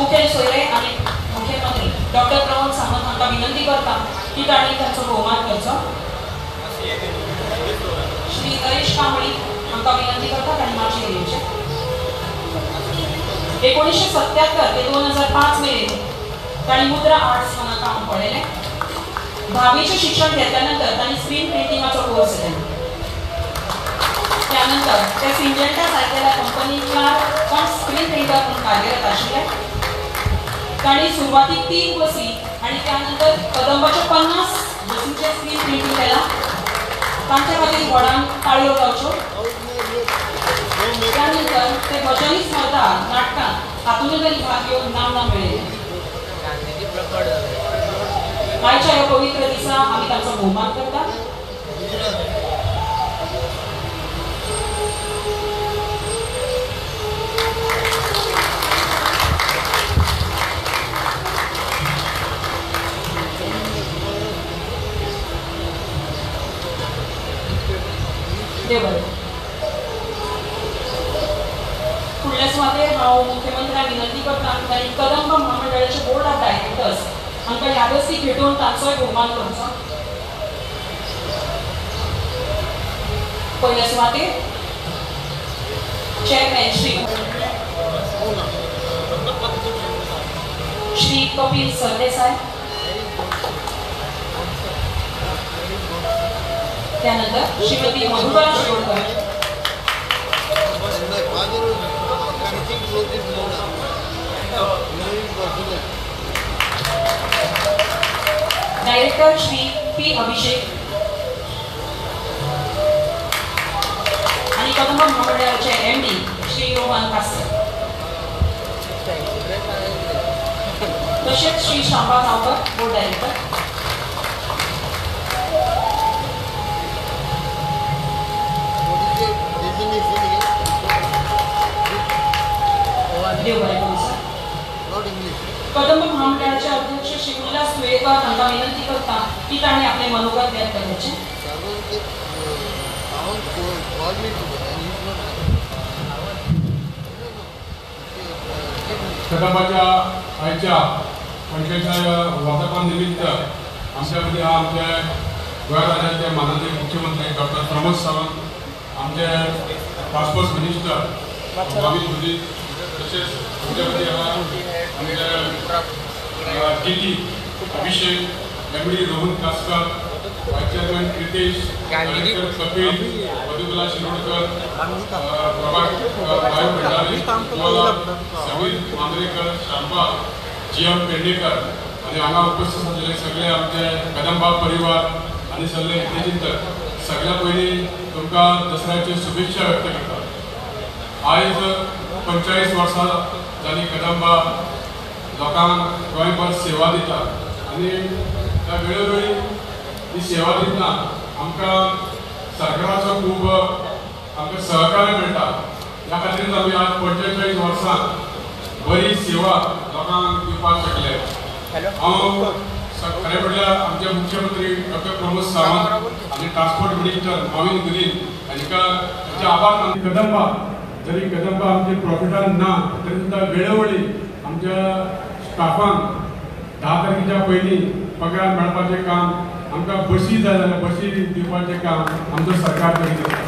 मुखेल सोयरे आनी मुख्यमंत्री डॉक्टर प्रमोद सावंत हांकां विनंती करता की तांणी तांचो भोवमान करचो. श्री नरेश कांबळी हांकां विनंती करता तांणी माचयेर येवचें. 1977 ते 2005 मेरेन तांणी मुद्रा आर्ट्स हांगा काम पळयलें. 10वीचें शिक्षण घेतल्या नंतर तांणी स्क्रीन प्रिंटिंगाचो कोर्स केलो. त्यानंतर ते सिंजेंटा सारकेल्या कंपनीच्या पण स्क्रीन प्रिंटर म्हणून कार्यरत आशिल्ले. तांणी सुरवातीक 3 बसी आनी त्यानंतर कदंबाच्या 50 बसींचें स्क्रीन प्रिंटींग केलां. तांच्या खातीर व्हडान ताळयो जावच्यो. त्यानंतर ते भजनी स्पर्धा नाटकांत हातूंतय तांणी भाग घेवन नामना मेळयली. आयच्या ह्या पवित्र दिसा आमी तांचो भोवमान करतात. देव बरें. फुडल्या सुवातेर हांव मुख्यमंत्र्यांक विनंती करता की तांणी कदंब म्हामंडळाचे बोर्ड ऑफ डायरेक्टर्स हांकां यादस्तीक भेटोवन तांचोय भोवमान करचो. पयल्या सुवातेर चेअरमॅन श्री कपिल सरदेसाय, त्यानंतर श्रीमती मधुबाला शिरोडकर, डायरेक्टर श्री पी अभिषेक आणि कदंब महामंडळाचे MD Shri Rohan Kasar, तसेच श्री शांबा गावकर बोर्ड डायरेक्टर. देव बरें करूं सर. कदंब महामंडळाचे अध्यक्ष श्री उल्हास तुयेकर हांकां विनंती करता की तांणी आपलें मनोगत व्यक्त करचें. कदंबाच्या आयच्या 45व्या वर्धापन निमित्त आमच्या मदीं आमच्या गोंय राज्याचे माननीय मुख्यमंत्री डॉक्टर प्रमोद सावंत, आमचे ट्रान्सपोर्ट मिनिस्टर माविन गुदिन्हो, तसेच आमच्या मदीं आमचे D T Abhishek, MD Rohan Kaskar, vice chairman Kritesh, director Kapil, Madhubala Shirodkar, Prabhakar Bhandari, Sameer Mandrekar, Shamba, G M Pednekar आनी हांगा उपस्थित आशिल्ले सगळे आमचे कदंबा परिवार आनी सगळे हितचिंतक, सगळ्या पयलीं तुमकां दसऱ्याच्यो शुभेच्छा व्यक्त करता. आयज 45 वर्सां जाली कदंबा लोकांक गोंयभर सेवा दिता आनी त्या वेळोवेळी ही सेवा दितना आमकां सरकाराचो खूब आमकां सहकार्य मेळटा. ह्या खातीर आमी आज 45 वर्सां बरी सेवा लोकांक दिवपाक शकले. हांव खरें म्हणल्यार आमचे मुख्यमंत्री डॉक्टर प्रमोद सावंत आनी ट्रान्सपोर्ट मिनिस्टर माविन गुदिन्हो हांकां तांचे आभार मानता. कदंबा जरी कदंबा आमचे प्रॉफिटान ना तरी सुद्दां वेळोवेळी आमच्या स्टाफांक 10 तारखेच्या पयलीं पगार मेळपाचें काम, आमकां बशी जाय जाल्यार बशी दिवपाचें काम आमचो सरकार करीत आसा.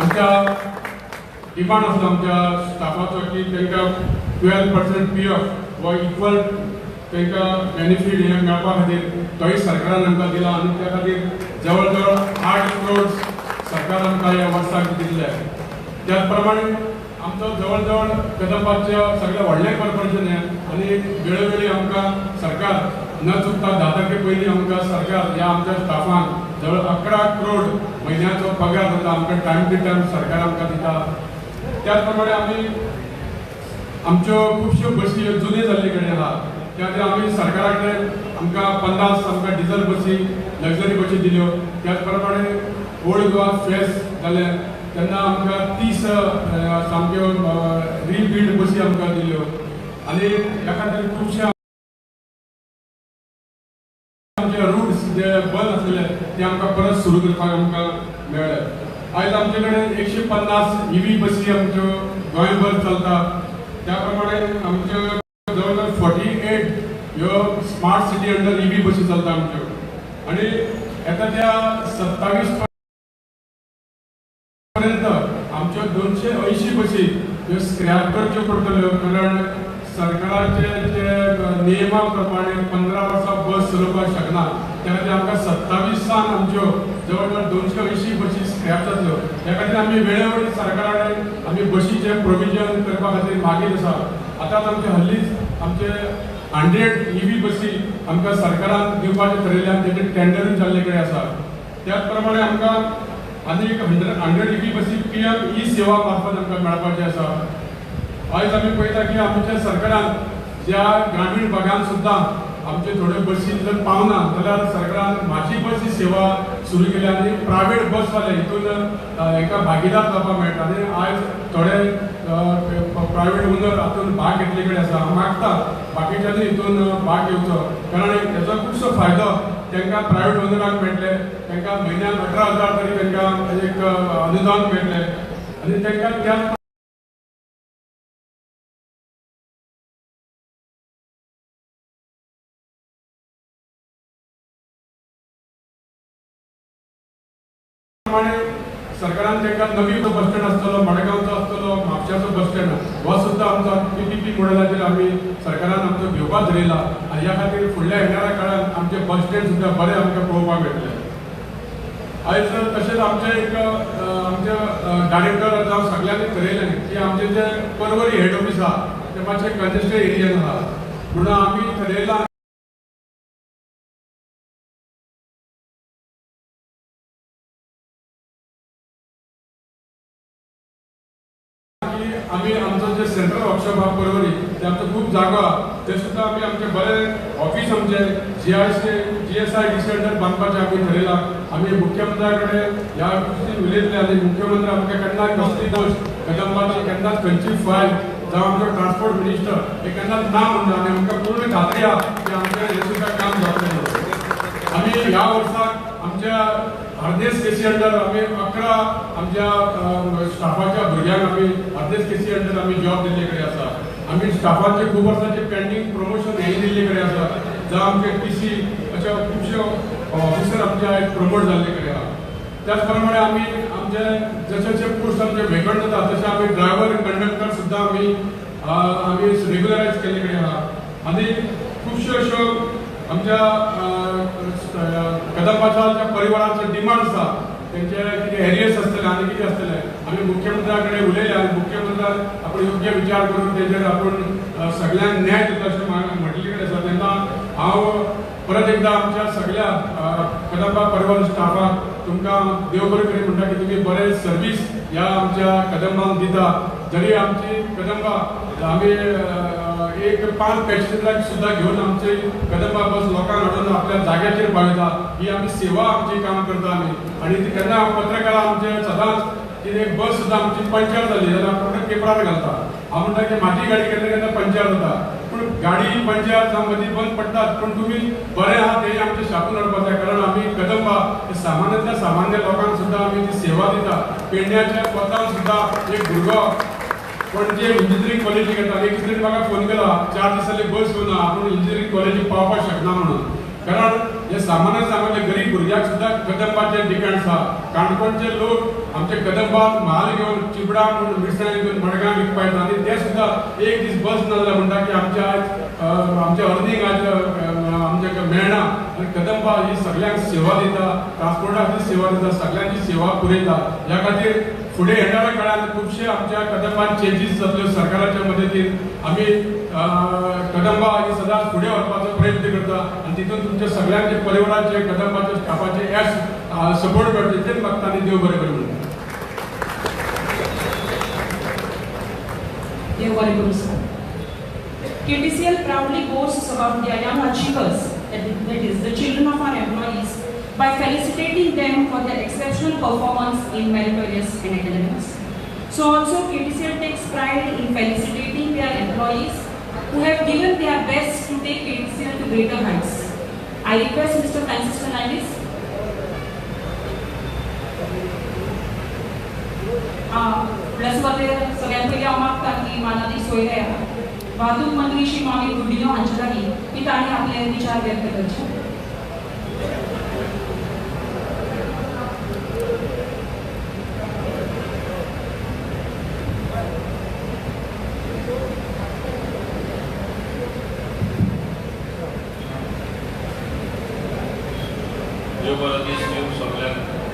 आमच्या डिमांड आसलो आमच्या स्टाफाचो की तांकां 12% PF वा इक्वल तांकां बेनिफीट हें मेळपा खातीर तोय सरकारान आमकां दिला आनी त्या खातीर जवळ जवळ 8 करोड सरकार आमकां ह्या वर्साक दिल्ले. त्याच प्रमाणे आमचो जवळ जवळ कदंबाच्या सगळें व्हडलें कॉर्पोरेशन हें आनी वेळोवेळी आमकां सरकार न चुकता 10 तारखे पयलीं आमकां सरकार ह्या आमच्या स्टाफांक जवळ 11 करोड म्हयन्याचो पगार जाता आमकां टायम टू टायम सरकार आमकां दिता. त्याच प्रमाणे आमी आमच्यो खुबश्यो बसी जुन्यो जाल्ले कडेन आहा त्या खातीर आमी सरकारा कडेन आमकां 50 आमकां डिजल बसी, लग्जरी बसी दिल्यो. त्याच प्रमाणे ओल्ड गोवा फेस जालें तेन्ना आमकां 30 सामक्यो रिबिल्ड बसी आमकां दिल्यो आनी ह्या खातीर खुबशे आमचे रुट्स जे बंद आसलेले ते आमकां परत सुरू करपाक आमकां मेळ्ळे. आयज आमचे कडेन 150 EV बसी आमच्यो गोंयभर चलता. त्या प्रमाणे आमच्यो जवळ जवळ 48 ह्यो स्मार्ट सिटी अंडर EV बसी चलता आमच्यो आनी येता त्या 27 पर्यंत आमच्यो 280 बसी ह्यो स्क्रॅप करच्यो पडटल्यो, कारण सरकाराचे जे नियमा प्रमाणे 15 वर्सां बस चलोवपाक शकना. त्या खातीर आमकां 27 आमच्यो जवळ जवळ 280 बसी स्क्रॅप जातल्यो. त्या खातीर आमी वेळोवेळी सरकारा कडेन आमी बशीचें प्रोविजन करपा खातीर मागीत आसा. आतांच आमचे हल्लीच आमचे 100 EV बसी आमकां सरकारान दिवपाचें थरयल्ल्यान तेजें टेंडरूय जाल्ले कडेन आसा. त्याच प्रमाणे आमकां आनी एक 100 EV बसी PM ई सेवा मार्फत आमकां मेळपाचें आसा. आयज आमी पळयता की आमच्या सरकारान ज्या ग्रामीण भागान सुद्दां आमचे थोड्यो बसी जर पावना जाल्यार सरकारान म्हाजी बस ही सेवा सुरू केल्या आनी प्रायवेट बसवाले हितून हांकां भागीदार जावपाक मेळटा आनी आयज थोडे प्रायवेट ओनर हातून भाग घेतले कडेन आसा. हांव मागता बाकीच्यांनी हितून भाग घेवचो, कारण हेजो खुबसो फायदो तांकां प्रायवेट ओनरांक मेळटले. तांकां म्हयन्याक 18,000 तरी तांकां एक अनुदान मेळटलें आनी तांकां त्याच प्रमाणे सरकारान तांकां नवी बस स्टँड आसतलो, मडगांवचो आसतलो, म्हापशाचो बस स्टँड हो सुद्दां आमचो PPP मॉडेलाचेर आमी सरकारान आमचो घेवपाक धरयला आनी ह्या खातीर फुडल्या येणाऱ्या काळान आमचे बस स्टँड सुद्दां बरें आमकां पळोवपाक मेळटले. आयज तशेंच आमचे एक आमचे डायरेक्टर जावं सगळ्यांनी थरयलें की आमचे जे पर्वरी हेड ऑफीस आहा ते मातशें कंजेस्टेड एरियान आहा, म्हणून आमी थरयलां आमी आमचो जे सेंट्रल वर्कशॉप आहा पर्वरी ते आमचो खूब जागो आहा, ते सुद्दां आमी आमचे बरे ऑफीस आमचे GSIDC under बांदपाचें आमी थरयलां. आमी मुख्यमंत्र्या कडेन ह्या गोश्टीन उलयतले आनी मुख्यमंत्री आमकां केन्ना कसली गोश्ट कदंबाची केन्नाच खंयची फायल जावं आमचो ट्रान्सपोर्ट मिनिस्टर हे केन्नाच ना म्हणना आनी आमकां पूर्ण खात्री आहा की आमचें हें सुद्दां काम जातलें म्हणून. आमी ह्या वर्साक आमच्या हार्नेस केसी अंडर आमी 11 आमच्या स्टाफाच्या भुरग्यांक आमी हार्नेस केसी अंडर आमी जॉब दिल्ले कडेन आसा. आमी स्टाफाचे खूब वर्सांचे पेंडींग प्रमोशन हेय दिल्ले कडेन आसा, जावं आमचे TC अशा खुबश्यो ऑफिसर आमचे आयज प्रमोट जाल्ले कडेन आहा. त्याच प्रमाणे आमी आमचे जशे जशे पोस्ट आमचे वेकंट जाता तशे आमी ड्रायव्हर कंडक्टर सुद्दां आमी आमी रेगुलरायज केल्ले कडेन आहा. आनी खुबश्यो अश्यो आमच्या कदंबाच्या परिवाराचे डिमांड्स आसा, तेंचे कितें एरियर्स आसतले आनी कितें आसतलें आमी मुख्यमंत्र्या कडेन उलयले आनी मुख्यमंत्र्यान आपण योग्य विचार करून तेजेर आपूण सगळ्यांक न्याय दिता अशें म्हटले कडेन आसा. तेन्ना हांव परत एकदां आमच्या सगळ्या कदंबा परिवार स्टाफाक तुमकां देव बरें करी म्हणटा की तुमी बरें सर्वीस ह्या आमच्या कदंबान दिता. जरी आमची कदंबा आमी एक 5 पॅसेंजरांक सुद्दां घेवन आमची कदंबा बस लोकांक हाडून आपल्या जाग्याचेर पावयता, ही आमी सेवा आमची काम करता आमी. आनी केन्ना पत्रकारां आमचे सदांच की एक बस सुद्दां आमची पंक्चर जाली जाल्यार आमकां पेपरार घालता. हांव म्हणटा की म्हाजी गाडी केन्ना केन्ना पंक्चर जाता, पूण गाडी पंक्चर जावं मदीं बंद पडटात, पूण तुमी बरें आहा तें आमचें छापून हाडपाक जाय, कारण आमी कदंबा सामान्यांतल्या सामान्य लोकांक सुद्दां आमी ती सेवा दिता. पेडण्याच्या पत्रान सुद्दां एक भुरगो पणजे इंजिनियरींग कॉलेजीक येता, एक दीस म्हाका फोन केला 4 दिसांनी बस येवना, आपूण इंजिनियरींग कॉलेजीक पावपाक शकना म्हणून. कारण हे सामान्य सामान्य गरीब भुरग्याक सुद्दां कदंबाचेर डिपेंड आसा. काणकोणचे लोक आमचे कदंबात म्हाल घेवन चिबडा म्हूण मिरसांग घेवन मडगांव विकपा येता आनी ते सुद्दां एक दीस बस ना जाल्यार म्हणटा की आमच्या आयज आमचे अर्निंग आज आमचे मेळना. आनी कदंबा ही सगळ्यांक सेवा दिता, ट्रान्सपोर्टाची सेवा दिता, सगळ्यांची सेवा पुरयता. ह्या खातीर फुडें येणाऱ्या काळांत खुबशे आमच्या कदंबान चेंजीस जातल्यो सरकाराच्या मदतीन. आमी कदंबा ही सदांच फुडें व्हरपाचो प्रयत्न करता आनी तितून तुमच्या सगळ्यांचे परिवाराचे कदंबाचे स्टाफाचे यश सपोर्ट मेळटा तेच मागता आनी देव बरें करूं म्हणटा. देव बरें करूं sir. KTCL proudly boasts about their young achievers, that is, the children of our employees, by felicitating them for their exceptional performance in meritorious and academics. So also KTCL takes pride in felicitating their employees who have given their best to take KTCL to greater heights. I request Mr. Francis Fernandez. फुडल्या सुवातेर सगळ्यात पयलीं हांव मागता की मानादीक सोयरे वाहतूक मंत्री श्री माविन गुदिन्हो हांचे लागीं की तांणी आपले विचार व्यक्त करचे.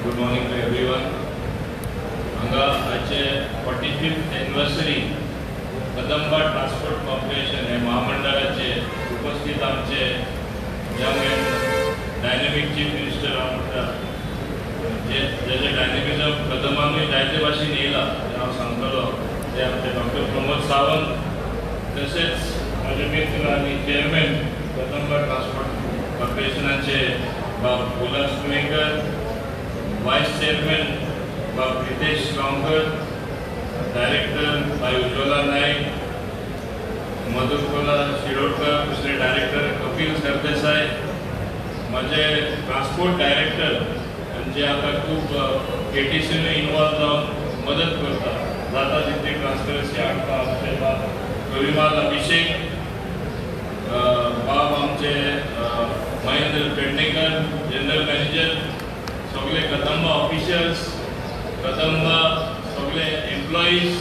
Good morning to everyone. हांगा आजचे 45th anniversary Kadamba transport corporation हे महामंडळाचे उपस्थित आमचे young and dynamic chief minister हांव म्हणटा, जे जेचे डायनेमिजम कदंबानूय जायते भाशेन येयला तें हांव सांगतलो, ते आमचे डॉक्टर प्रमोद सावंत, तशेंच म्हजे मित्र आनी चेअरमॅन कदंबा ट्रान्सपोर्ट कॉर्पोरेशनाचे बाब उल्हास तुयेंकर, वायस चेअरमॅन बाब रितेश गांवकर, डायरेक्टर बाय उज्ज्वला नायक, मधुरकोला शिरोडकर, दुसरे डायरेक्टर कपिल सरदेसाय, म्हजे ट्रान्सपोर्ट डायरेक्टर जे आतां खूब केटीसीनूय इनवॉल्व जावन मदत करता, जाता तितली ट्रान्सपरन्सी हाडपाक आमचे बाब रविमाल अभिषेक, बाब आमचे महेंद्र पेडणेकर जनरल मॅनेजर, सगळे कदंबा ऑफिशियल्स, कदंबा सगळे employees,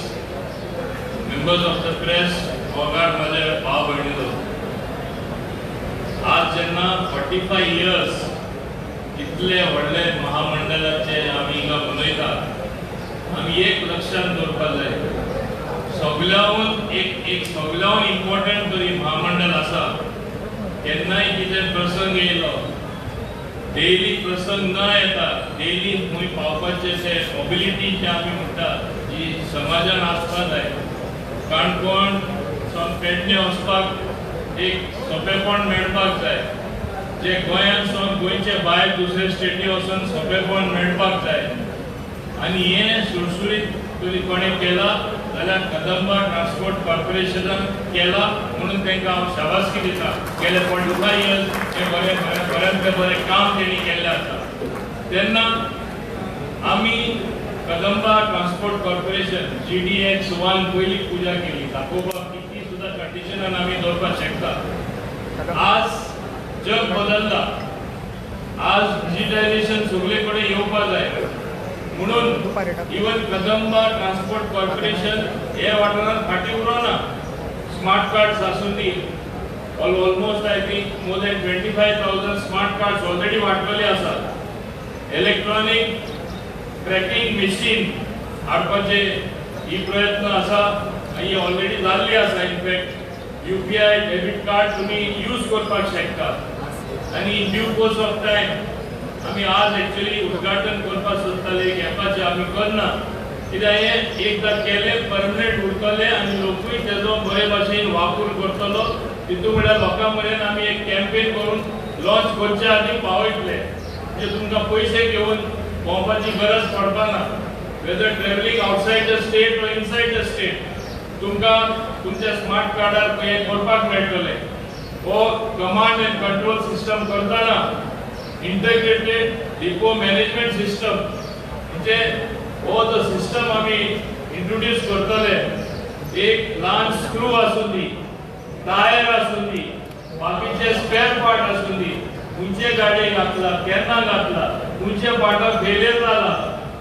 members of the press, मोगाळ म्हजे भाव भयणीलो, आज जेन्ना 45 इयर्स इतले व्हडले महामंडळाचे आमी हिंगा मनयता, आमी एक लक्षांत दवरपाक जाय, सगळ्याहून एक एक सगळ्याहून इम्पॉर्टंट तरी महामंडळ आसा. केन्नाय कितें प्रसंग येयलो, डेली प्रसंग न येता डेली खंय पावपाचें ते मोबिलिटी जे आमी म्हणटा जी समाजान आसपाक जाय. काणकोण सावन पेडणे वचपाक एक सोंपेपण मेळपाक जाय, जे गोंयांत सावन गोंयचे भायर दुसरे स्टेटी वचून सोंपेपण मेळपाक जाय. आनी हें सुरसुरीत तरी कोणें केलां जाल्यार कदंबा ट्रान्सपोर्ट कॉर्पोरेशनान केलां म्हणून तांकां हांव शाबासकी दिता. गेले 45 इयर्स हें बरें बऱ्यांतलें बरें काम तेणी केल्लें आसा. तेन्ना आमी कदंबा ट्रान्सपोर्ट कॉर्पोरेशन GDX 1 पयली पुजा केली, दाखोवपाक कितली सुद्दां कंडिशनान आमी दवरपाक शकता. आज जग बदलला, आज डिजिटायझेशन सगळे कडेन येवपाक जाय, म्हणून इवन कदंबा ट्रान्सपोर्ट कॉर्पोरेशन हे वाठारांत फाटीं उरोना. स्मार्ट कार्ड्स आसूं दी, almost I think more than 25,000 smart cards already वांटलेले आसात. इलेक्ट्रॉनीक ट्रॅकिंग मशीन हाडपाचे ही प्रयत्न आसा, ही ऑलरेडी जाल्ली आसा. In fact UPI debit card तुमी यूज करपाक शकता. आनी in due course of time आमी आज एक्चुअली उद्घाटन करपाक सोदताले एक एपाचें, आमी करना कित्याक हें एकदां केलें परमनंट उरतलें आनी लोकूय तेजो बरे भाशेन वापर करतलो. तितून म्हळ्यार लोकां मेरेन आमी एक कॅम्पेन करून लॉन्च करचे आदी पावयतले, म्हणजे तुमकां पयशे घेवन भोंवपाची गरज पडपाना. Whether travelling outside the state or inside the state तुमकां तुमच्या स्मार्ट कार्डार हें करपाक मेळटलें. हो कमांड एंड कंट्रोल सिस्टम करतना इंटग्रेटेड डिपो मॅनेजमेंट सिस्टम म्हणजे हो जो सिस्टम आमी इंट्रोड्यूस करतले, एक ल्हान स्क्रू आसूं दी, टायर आसूं दी, बाकीचे स्पेअर पार्ट आसूं दी, खंयचे गाडयेक घातला, केन्ना घातला, खंयच्या पार्टाक फेलियर जाला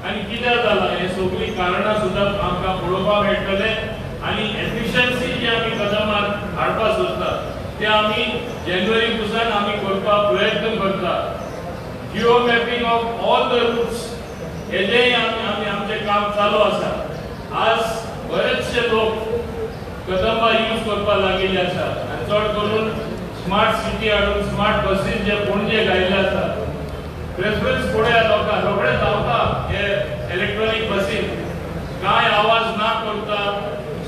आनी कित्याक जाला, हे सगळीं कारणां सुद्दां आमकां पळोवपाक मेळटलें. आनी एफिशन्सी जी आमी कदंबान हाडपाक सोदता ते आमी जानेवारी पासून आमी करपाक प्रयत्न करता. Geo mapping of all the routes हेजेंय आमी आमचें काम चालू आसा. आज बरेचशे लोक कदंबा यूज करपाक लागिल्ले आसा आनी चड करून स्मार्ट सिटी हाडून स्मार्ट बसीस जे पणजे घायिल्ले आसा, प्रेफरन्स पळया लोकांक रोखडे धांवता हे इलेक्ट्रॉनीक बसीन, कांय आवाज ना करता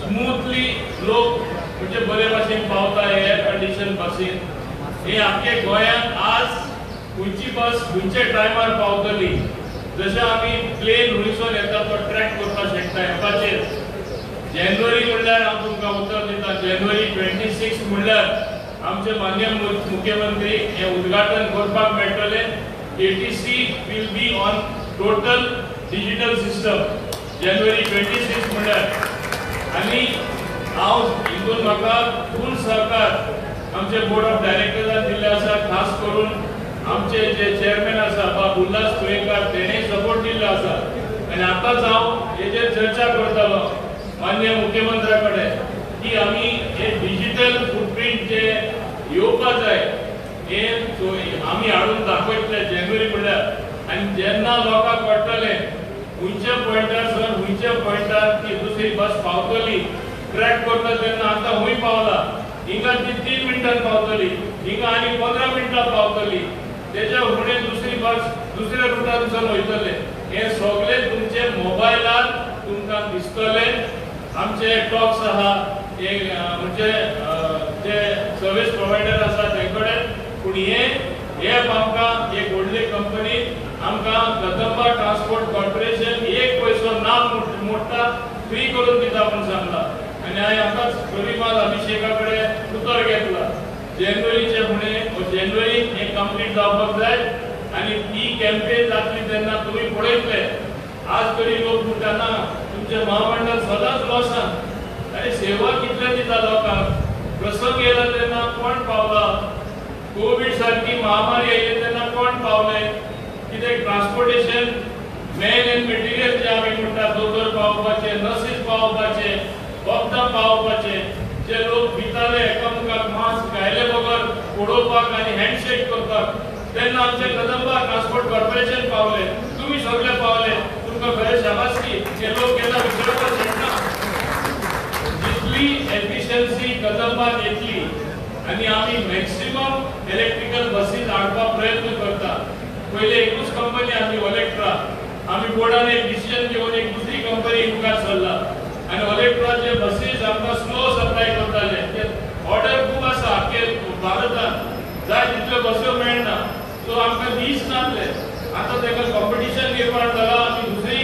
स्मूथली लोक म्हणजे बरे भाशेन पावता एयर कंडिशन बसीन. हे आमचे गोंयांत आज खंयची बस खंयच्या टायमार पावतली, जशें आमी प्लेन हुंयसोन येता तो ट्रॅक करपाक शकता एपाचेर. जानेवारी म्हणल्यार हांव तुमकां उतर दिता, जानेवारी 26 म्हणल्यार आमचे माननीय मुख्यमंत्री हे उद्घाटन करपाक मेळटलें. KTC will be on total digital system. जानेवारी 26 म्हणल्यार. आनी हांव हितून म्हाका फूल सहकार आमचे बोर्ड ऑफ डायरेक्टर्सान दिल्ले आसा, खास करून आमचे जे चेअरमॅन आसा बाब उल्हास तुयेंकार तेणें सपोर्ट दिल्लो आसा. आनी आतांच हांव हेजेर चर्चा करतालो मान्य मुख्यमंत्र्या कडेन की आमी हे डिजिटल फुटप्रिंट जे येवपा जाय हे आमी हाडून दाखयतले जानेवारी म्हणल्यार. आनी जेन्ना लोकांक कळटलें खंयच्या पॉयंटार सर खंयच्या पॉयंटार ती दुसरी बस पावतली, ट्रॅक करता तेन्ना आतां खंय पावला, हिंगा ती 3 मिनटान पावतली, हिंगा आनी 15 मिनटां पावतली, तेच्या फुडें दुसरी बस दुसऱ्या रुटानसून वयतले. हे सगळे तुमचे मोबायलार तुमकां दिसतले. आमचे टॉक्स आहा हे म्हणजे जे सर्वीस प्रोवायडर आसा ते कडेन, पूण हे एप आमकां एक व्हडली कंपनी आमकां कदंबा ट्रान्सपोर्ट कॉर्पोरेशन एक पयसो ना मोडटा फ्री करून दिता म्हूण सांगला. आनी हांवें आतांच गरिबाल अभिषेका कडेन उतर घेतला जानेवारीचे फुडें जानेवारी हें कंप्लीट जावपाक जाय. आनी ती कॅम्पेन जातली तेन्ना तुमी पळयतले. आज तरी लोक म्हणटा ना तुमचें महामंडळ सदांच लॉसान, आनी सेवा कितले दिता लोकांक. प्रसंग येयला तेन्ना कोण पावला, कोवीड सारकी महामारी आयली तेन्ना कोण पावले, कित्याक ट्रान्सपोर्टेशन मॅन एंड मटेरियल जे आमी म्हणटा दोतोर पावोवपाचे, नर्सीस पावोवपाचे, वखदां पावोवपाचे, जे लोक भिताले एकामेकाक मास्क घायले बगर उडोवपाक आनी हँडशेक करपाक, तेन्ना आमचे कदंबा ट्रान्सपोर्ट कॉर्पोरेशन पावले, तुमी सगळे पावले, तुमकां खरें शाबासकी. हे लोक केन्ना विसरपाक शकना. जितली एफिशियन्सी कदंबान येतली आनी आमी मॅक्सिमम इलेक्ट्रिकल बसीस हाडपाक प्रयत्न करता. पयले एकूच कंपनी आसली ओलेक्ट्रा, आमी बोर्डान एक डिसिजन घेवन एक दुसरी कंपनी मुखार सरला आनी ओलेक्ट्राचे बसीस आमकां स्लो सप्लाय करताले. ऑर्डर खूब आसा आख्खे भारतान, जाय तितल्यो बस्यो मेळना, सो आमकां दीस नासले. आतां ताका कॉम्पिटिशन निर्माण जाला, आमी दुसरी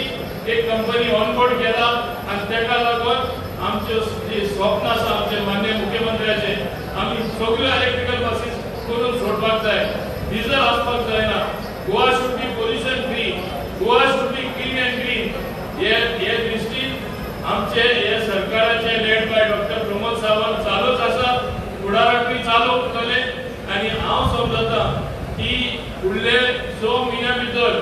एक कंपनी ऑनबोर्ड केला आनी ताका लागून आमच्यो जे स्वप्न आसा आमचे मान्य मुख्यमंत्र्याचे, आमी सगळ्यो इलेक्ट्रिकल बसीस करून सोडपाक जाय, डिझल आसपाक जायना. Goa should be pollution free, Goa should be clean and green. हे दृश्टीन आमचे हे सरकाराचे led by doctor Pramod Sawant चालूच आसा, फुडाराकूय चालू उरतले. आनी हांव समजता की फुडले 6 म्हयन्या भितर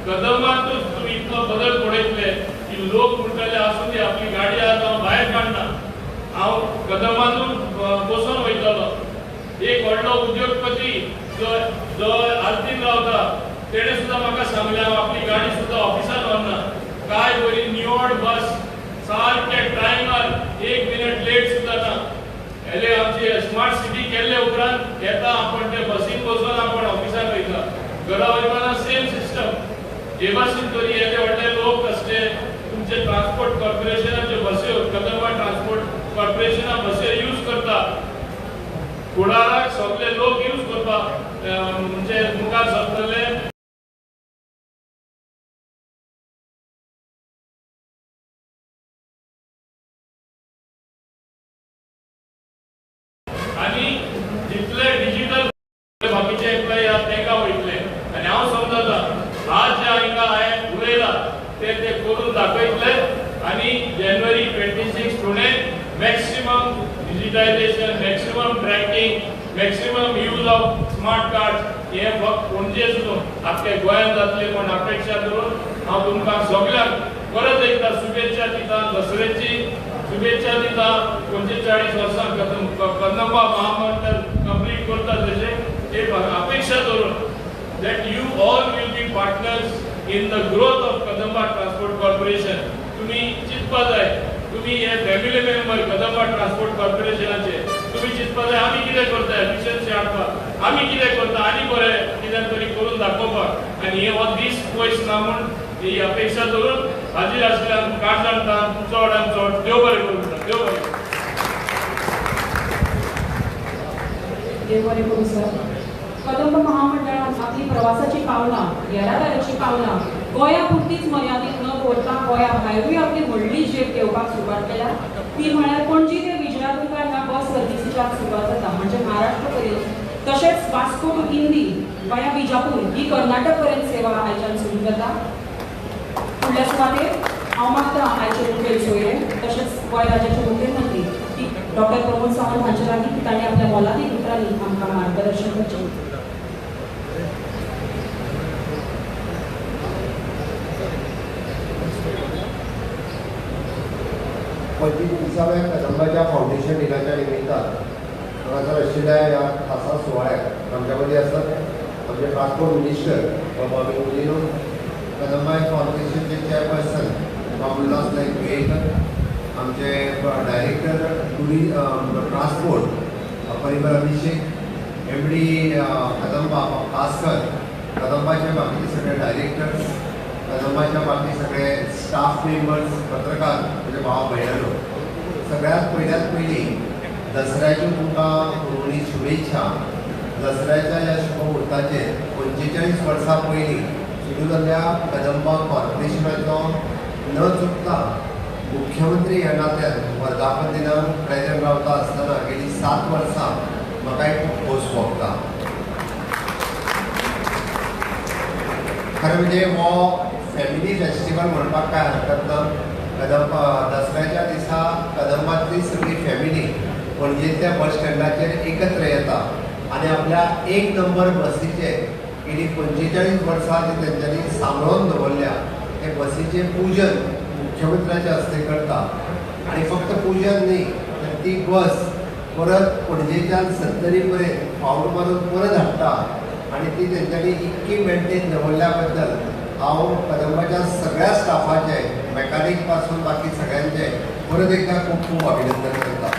कदंबांतूच तुमी इतलो बदल पळयतले की लोक म्हणटले आसूं दी आपली गाडी आज हांव भायर काडना, हांव कदंबांतूच बसून वयतलो. एक व्हडलो उद्योगपती जो जो आल्तीन रावता तेणें सुद्दां म्हाका सांगलें हांव आपली गाडी सुद्दां ऑफिसान व्हरना, काय बरी निवड बस, सारके टायमार, 1 मिनट लेट सुद्दां ना. हेले आमची स्मार्ट सिटी केल्ले उपरांत येता आपण ते बसीन बसून आपण ऑफिसान वयता, घरा वयतना सेम सिस्टम. हे भाशेन तरी येदे व्हडले लोक असले तुमचे ट्रान्सपोर्ट कॉर्पोरेशनाच्यो बस्यो, कदंबा ट्रान्सपोर्ट कॉर्पोरेशना बस्यो यूज करता, फुडाराक सगळे लोक यूज करपाक म्हणजे मुखार सरतले. आनी जितले डिजिटल बाकीचे एम्प्लॉई आहात तांकां वयतले. आनी हांव समजता आज जे हांकां हांवें उलयलां ते ते करून दाखयतले. आनी जानेवारी 26 फुडें maximum digitisation, maximum tracking, maximum use of smart card हे फक्त पणजेच न्हू आख्खे गोंयांत जातले म्हूण अपेक्षा करून हांव तुमकां सगळ्यांक परत एकदां शुभेच्छा दिता, दसऱ्याची शुभेच्छा दिता. 45 वर्सां कदंबा महामंडळ कंप्लीट करता तशें एक अपेक्षा धरून that you all will be partners in the growth of Kadamba Transport Corporation. तुम्ही चिंतपा जाय, तुम्ही हे फॅमिली मेंबर कदंबा ट्रान्सपोर्ट कॉर्पोरेशनाचे, तुम्ही चिंतपा जाय आमी कितें करता एफिशियन्सी हाडपाक, आमी कितें करता आनी बरें कितें तरी करून दाखोवपाक. आनी हे हो दीस पयस ना म्हूण ही अपेक्षा धरून हाजीर आसल्यान काळजांत चड आनी चड देव बरें करूं म्हणटा. देव बरें, देव बरें करूं सर. कदंब महामंडळान आपली प्रवासाची पावलां, येरादारीची पावलां गोंया पुरतीच मर्यादीत न दवरता गोंया भायरूय आपली व्हडली झेप घेवपाक सुरवात केल्या. ती म्हळ्यार पणजी ते विजयादुर्गा ह्या बस सर्विसीच्या सुरवात जाता, म्हणजे महाराष्ट्र पर्यंत, तशेंच वास्को टू इंदी वाया बिजापूर ही कर्नाटक पर्यंत सेवा आयच्यान सुरू जाता. फुडल्या सुवातेर हांव मागता आयचे मुखेल सोयरे तशेंच गोंय राज्याचे मुखेलमंत्री की डॉक्टर प्रमोद सावंत हांचे लागीं की तांणी आपल्या मोलादीक उतरांनी आमकां मार्गदर्शन करचें. 25व्या कदंबाच्या फावंडेशन दिनाच्या निमित्तान हांगासर आशिल्ल्या ह्या खासा सुवाळ्याक आमच्या मदीं आसात आमचे ट्रान्सपोर्ट मिनिस्टर बाबा गुदिन्हो, कदंबा कॉर्पोरेशनचे चेअरपर्सन बाबा उल्हास नायक तुयेंकर, आमचे director transport Parimal Abhishek, MD Kadamba Kaskar, कदंबाचे बाकीचे सगळे डायरेक्टर्स, कदंबाच्या बाकी सगळे स्टाफ मेंबर्स, पत्रकार, म्हजे भाव भयणांनो, सगळ्यात पयल्यात पयलीं दसऱ्याच्यो तुमकां पुरवणी शुभेच्छा. दसऱ्याच्या ह्या शुभ मुहूर्ताचेर 45 वर्सां पयलीं सुरू जाल्ल्या कदंबा कॉर्पोरेशनाचो न चुकता मुख्यमंत्री ह्या नात्यान वर्धापन दिनाक प्रेजेंट रावता आसतना गेली 7 वर्सां म्हाका एक खूब खोस भोगता. खरें म्हणजे हो फॅमिली फेस्टिवल म्हणपाक कांय हरकत ना. कदंबा दसऱ्याच्या दिसा कदंबातली सगळी फॅमिली पणजेंतल्या बस स्टँडाचेर एकत्र येता आनी आपल्या 1 नंबर बसीचे गेली 45 वर्सां जी तेंच्यांनी सांबाळून दवरल्या ते बसीचें पूजन मुख्यमंत्र्याच्या हस्ते करता. आनी फक्त पूजन न्ही तर ती बस परत पणजेच्यान सत्तरी पर्यंत फावट मारून परत हाडटा आनी ती तेंच्यांनी इतकी मेंटेन दवरल्या बद्दल हांव कदंबाच्या सगळ्या स्टाफाचें, मेकानीक पासून बाकी सगळ्यांचें परत एकदा खूब खूब अभिनंदन करता.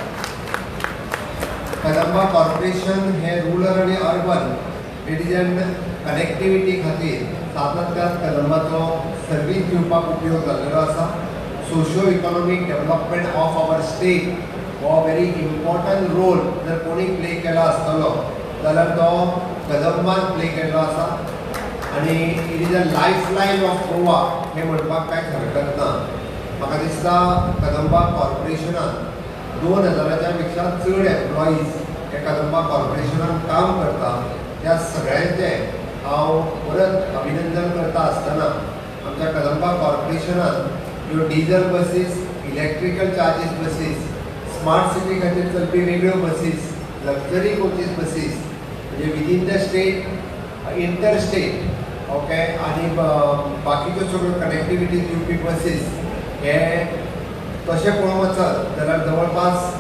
कदंबा कॉर्पोरेशन हे रुरल आनी अर्बन रिजन कनेक्टिविटी खातीर सातत्यान कदंबाचो सर्वीस दिवपाक उपयोग जाल्लो आसा. Socio economic development of our state हो व्हेरी इम्पॉर्टंट रोल जर कोणी प्ले केला आसतलो जाल्यार तो कदंबान प्ले केल्लो आसा आनी it is a life line of Goa हें म्हणपाक कांयच हरकत ना. म्हाका दिसता कदंबा कॉर्पोरेशनान 2000 पेक्षा चड एम्प्लॉईज हे कदंबा कॉर्पोरेशनान काम करता. त्या सगळ्यांचें हांव परत अभिनंदन करता आसतना आमच्या कदंबा कॉर्पोरेशनान ह्यो diesel buses, electrical charges buses, smart city खातीर चलपी वेगळ्यो बसीस, लक्झरी कोचीस बसीस म्हणजे within the state, inter state, okay, आनी बाकीच्यो सगळ्यो कनेक्टिविटी दिवपी बसीस हे तशें पळोवंक वचत जाल्यार जवळपास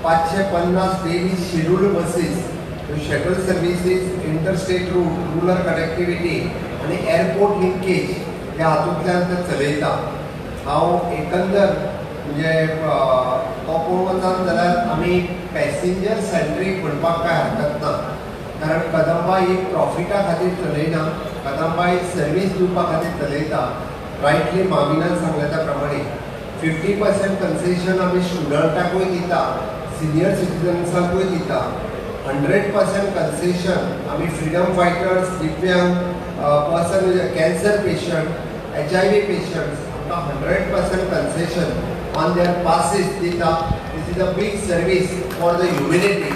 550 डेली शेड्यूल्ड बसीस, ह्यो shuttle services, interstate route, rural connectivity आनी एअरपोर्ट लिंकेज ह्या हातूंतल्यान ते चलयता. हांव एकंदर म्हणजे तो पळोवंक वचत जाल्यार आमी पॅसेंजर सेंट्रीक म्हणपाक कांय हरकत ना, कारण कदंबा ही प्रॉफिटा खातीर चलयना, कदंबा ही सर्वीस दिवपा खातीर चलयता. रायटली माविनान सांगल्या त्या प्रमाणे 50% कन्सेशन आमी स्टुडंटाकूय दिता, सिनियर सिटीजन्सांकूय दिता. 100% कन्सेशन आमी फ्रिडम फायटर्स, दिव्यांग person, cancer patient, HIV patients आमकां 100% कन्सेशन ऑन their passes दिता. This is a big service for the humanity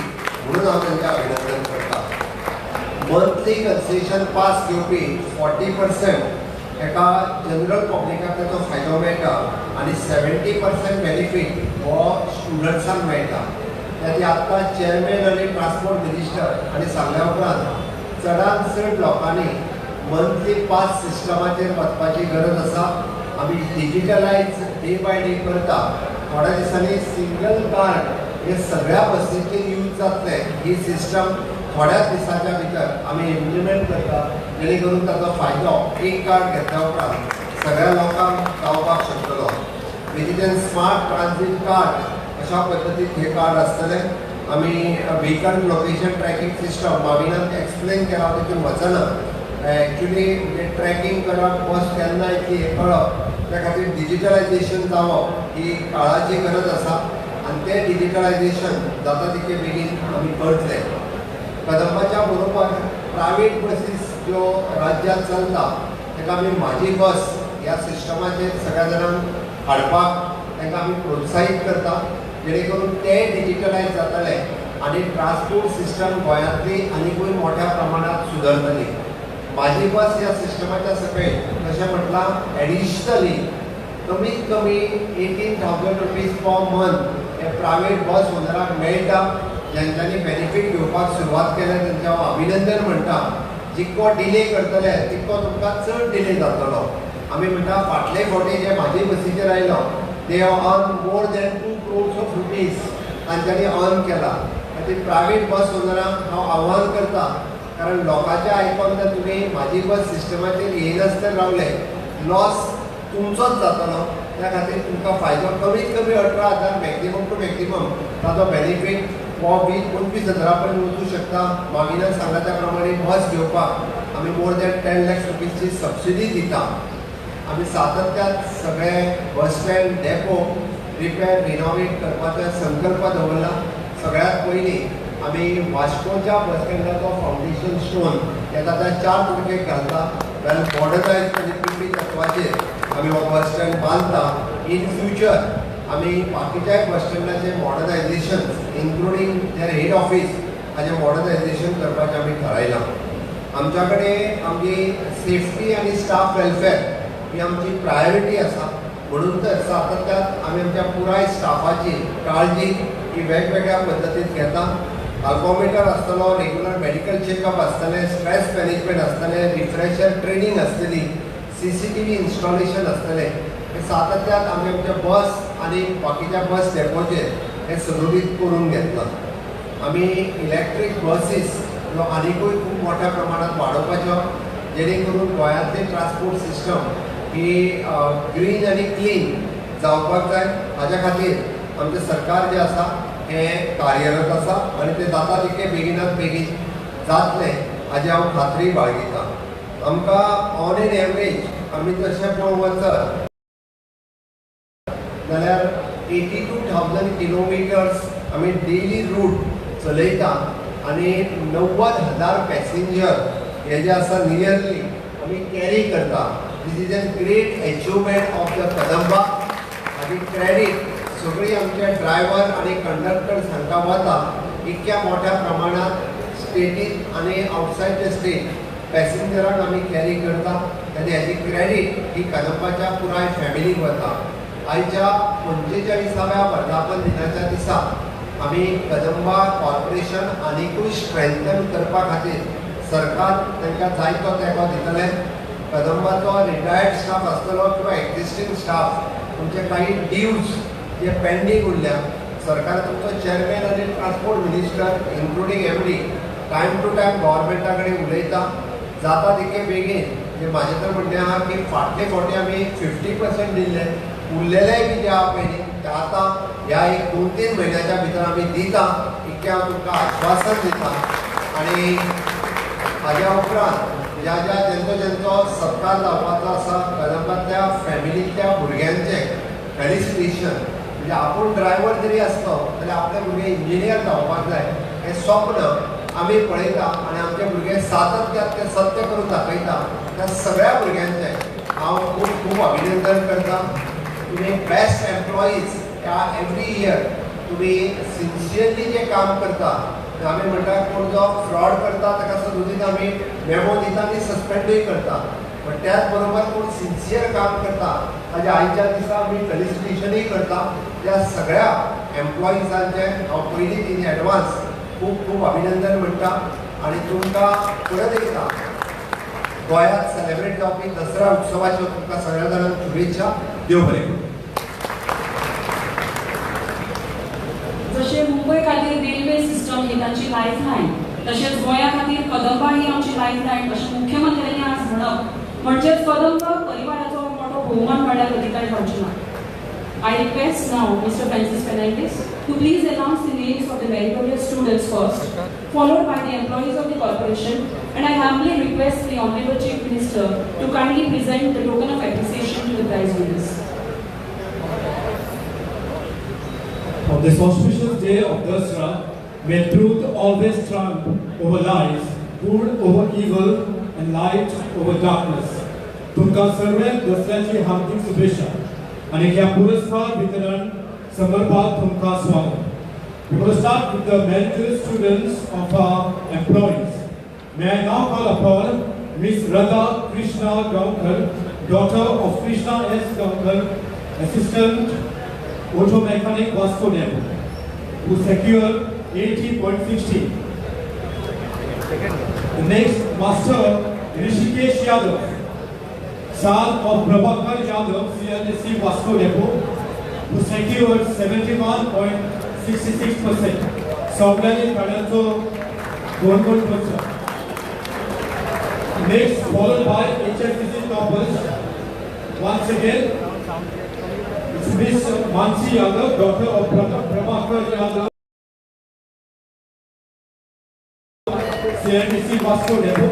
म्हणून हांव तांचें अभिनंदन करता. मंथली कन्सेशन पास घेवपी 40% एका जनरल पब्लिकाक ताचो फायदो मेळटा आनी 70% बेनिफीट हो स्टुडंट्सांक मेळटा. त्याची आत्तां चेअरमॅन आनी ट्रान्सपोर्ट मिनिस्टर आनी सांगल्या उपरांत चडांत चड लोकांनी मंथली पास सिस्टमाचेर वचपाची गरज आसा. आमी डिजिटलायज डे बाय डे करता. थोड्या दिसांनी सिंगल कार्ड हे सगळ्या बसींचेर यूज जातलें. ही सिस्टम थोड्याच दिसाच्या भितर आमी इम्प्लिमेंट करता, जेणे करून ताचो फायदो एक कार्ड घेतल्या उपरांत सगळ्या लोकांक जावपाक शकतलो. विदिन स्मार्ट ट्रान्झीट कार्ड अशा पद्दतीन हें कार्ड आसतलें. आमी व्हेकल लोकेशन ट्रॅकिंग सिस्टम माविनान एक्सप्लेन केला, तितून वचना. एक्चुली म्हणजे ट्रॅकिंग करप, बस केन्ना येतली हें कळप, त्या खातीर डिजिटलायजेशन जावप ही काळाची गरज आसा आनी तें डिजिटलायजेशन जाता तितके बेगीन आमी करतले. कदंबाच्या बरोबर प्रायवेट बसीस ज्यो राज्यांत चलता ताका आमी म्हाजी बस ह्या सिस्टमाचेर सगळ्या जाणांक हाडपाक तांकां आमी प्रोत्साहीत करता, जेणे करून ते डिजिटलायज जातले आनी ट्रान्सपोर्ट सिस्टम गोंयांतली आनीकूय मोठ्या प्रमाणात सुदरतली. म्हाजी बस ह्या सिस्टमाच्या सकयल तशें म्हटलां एडिशनली कमीत कमी 18,000 रुपीज पर मंथ हे प्रायवेट बस ओनराक मेळटा. ज्यांच्यांनी बेनिफीट घेवपाक सुरवात केल्या तेंचें हांव अभिनंदन म्हणटा. जितको डिले करतले तितको तुमकां चड डिले जातलो. आमी म्हणटा फाटले फावटी जे म्हाजी बसीचेर आयलो they earn more than 2 crores of rupees तांच्यांनी अर्न केला. खातीर प्रायवेट बस ओनरांक हांव आव्हान करता, कारण लोकांचें आयकोन जर तुमी म्हाजी बस सिस्टमाचेर येयनासतना रावले लॉस तुमचोच जातलो. त्या खातीर तुमकां फायदो कमीत कमी 18,000 मॅक्झिमम टू मॅक्झिमम ताचो बेनिफीट हो 20-25 हजारा पर्यंत वचूं शकता. मागीर सांगला त्या प्रमाणे बस घेवपाक आमी मोर दॅन 10 लॅक्स रुपीजची सबसिडी दिता. आमी सातत्यान सगळे bus stand depot repair renovate करपाचो संकल्प दवरला. सगळ्यात पयलीं आमी वास्कोच्या बस स्टँडाचो फावंडेशन स्टोन हेका आतां 4 तारखेक घालता. वेल मॉडर्नायज कनेक्टिविटी तत्वाचेर आमी हो बस स्टँड बांदता. इन फ्युचर आमी बाकीच्याय बस स्टँडाचें modernisation including their head office हाजें मॉडर्नायजेशन करपाचें आमी थारायलां. आमच्या कडेन आमची सेफ्टी आनी स्टाफ वेलफेअर ही आमची प्रायोरिटी आसा. म्हणून तर सातत्यान आमी आमच्या पुराय स्टाफाची काळजी ही वेगवेगळ्या पद्दतीन घेता. अल्कोमिटर आसतलो, रेगुलर मेडिकल चेकअप आसतलें, स्ट्रेस मॅनेजमेंट आसतलें, रिफ्रेशर ट्रेनींग आसतली, CCTV installation आसतलें. हे सातत्यान आमी आमच्या बस आनी बाकीच्या बस डेपोचेर हें सुरुडीत करून घेतलां. आमी इलेक्ट्रीक बसीस ह्यो आनिकूय खूब मोठ्या प्रमाणांत वाडोवपाच्यो, जेणे करून गोंयांतली ट्रान्सपोर्ट सिस्टम ही ग्रीन आनी क्लीन जावपाक जाय. हाज्या खातीर आमचें सरकार जें आसा हें कार्यरत आसा आनी तें जाता तितकें बेगिनात बेगीन जातलें हाजी हांव खात्री बाळगितां. आमकां ऑन एन एवरेज आमी तशें पळोवंक वचत जाल्यार 82,000 किलोमिटर्स आमी डेली रूट चलयता आनी 90,000 पॅसेंजर हे जे आसा नियरली आमी कॅरी करता. This is a great achievement of the Kadamba. आनी क्रेडीट सगळी आमचे ड्रायव्हर आनी कंडक्टर्स हांकां वता. इतक्या मोठ्या प्रमाणांत स्टेटीन आनी आवटसायड the state पॅसेंजरांक आमी कॅरी करता आनी हाजी क्रेडीट ही कदंबाच्या पुराय फॅमिलीक वता. आयच्या 45व्या वर्धापन दिनाच्या दिसा आमी कदंबा कॉर्पोरेशन आनिकूय स्ट्रेंथन करपा खातीर सरकार तांकां जायतो तेंको दितलें. कदंबाचो रिटायर्ड स्टाफ आसतलो किंवा एक्झिस्टींग स्टाफ तुमचे काही ड्यूज जे पेंडींग उरल्या सरकार तुमचो चेअरमॅन आनी transport minister including MD time to time गव्हर्मेंटा कडेन उलयता. जाता तितके बेगीन जे म्हाजें तर म्हणणें आहा की फाटले फावटी आमी 50% दिल्ले, उरलेलेय बी जे आहा पळय न्ही ते आतां ह्या एक 2-3 म्हयन्याच्या भितर आमी दिता इतकें हांव तुमकां आश्वासन दिता. आनी हाज्या उपरांत ज्या ज्या जेंचो जेंचो सत्कार जावपाचो आसा कदंबांतल्या फॅमिलींतल्या भुरग्यांचें फेलिसिटेशन. म्हणजे आपूण ड्रायव्हर जरी आसलो जाल्यार आपले भुरगे इंजिनियर जावपाक जाय हें स्वप्न आमी पळयता आनी आमचे भुरगे सातत्यान तें सत्य करून दाखयता. त्या सगळ्या भुरग्यांचें हांव खूब खूब अभिनंदन करता. तुमी बेस्ट एम्प्लॉईज ह्या एवरी इयर तुमी सिन्सियरली जें काम करता. आमी म्हणटा कोण जो फ्रॉड करता ताका सदोदीत आमी मेमो दिता आनी सस्पेंडूय करता, पण त्याच बरोबर कोण सिन्सियर काम करता ताज्या आयच्या दिसा आमी फेलिसिटेशनूय करता. त्या सगळ्या एम्प्लॉईजांचें हांव पयलींच इन एडवान्स खूब खूब अभिनंदन म्हणटा आनी तुमकां परत एकदां गोंयांत सेलेब्रेट जावपी दसरा उत्सवाच्यो तुमकां सगळ्या जाणांक शुभेच्छा. देव बरें करूं. जशें मुंबय खातीर रेल्वे सिस्टम ही तांची लायफ लायन, तशेंच गोंया खातीर कदंबा ही आमची लायफ लायन अशें मुख्यमंत्र्यांनी आज म्हणप म्हणजेच कदंबा परिवाराचो मोठो भोवमान म्हणल्यार अधिकार जावचो ना. I request now Mr. Francis Fernandez to please announce the names of the meritorious students first, followed by the employees of the corporation, and I humbly request the Honorable Chief Minister to kindly present the token of appreciation to the prize winners. On this auspicious day of Dasra, may truth always triumph over lies, good over evil, and light over darkness. तुमकां सर्वांक दसऱ्याची हार्दिक शुभेच्छा आणि ह्या पुरस्कार वितरण संदर्भात तुमकां स्वागत. We will start with the meritorious students of our employees. May I now call upon Ms. Radha Krishna Gaonkar, daughter of Krishna S. Gaonkar, Assistant Auto Mechanic Vasco Depot, who secured 80.60. The next, Master Rishikesh Yadav, son of Prabhakar Yadav, CLSC Vasco Depot, who secured 71.66%. सगळ्यांनी टाळयांचो गणगण करचो. Next, followed by HSCC toppers. Once again, it's Miss Mansi Yadav, daughter of Prabhakar Yadav, CLTC Vasco Depot,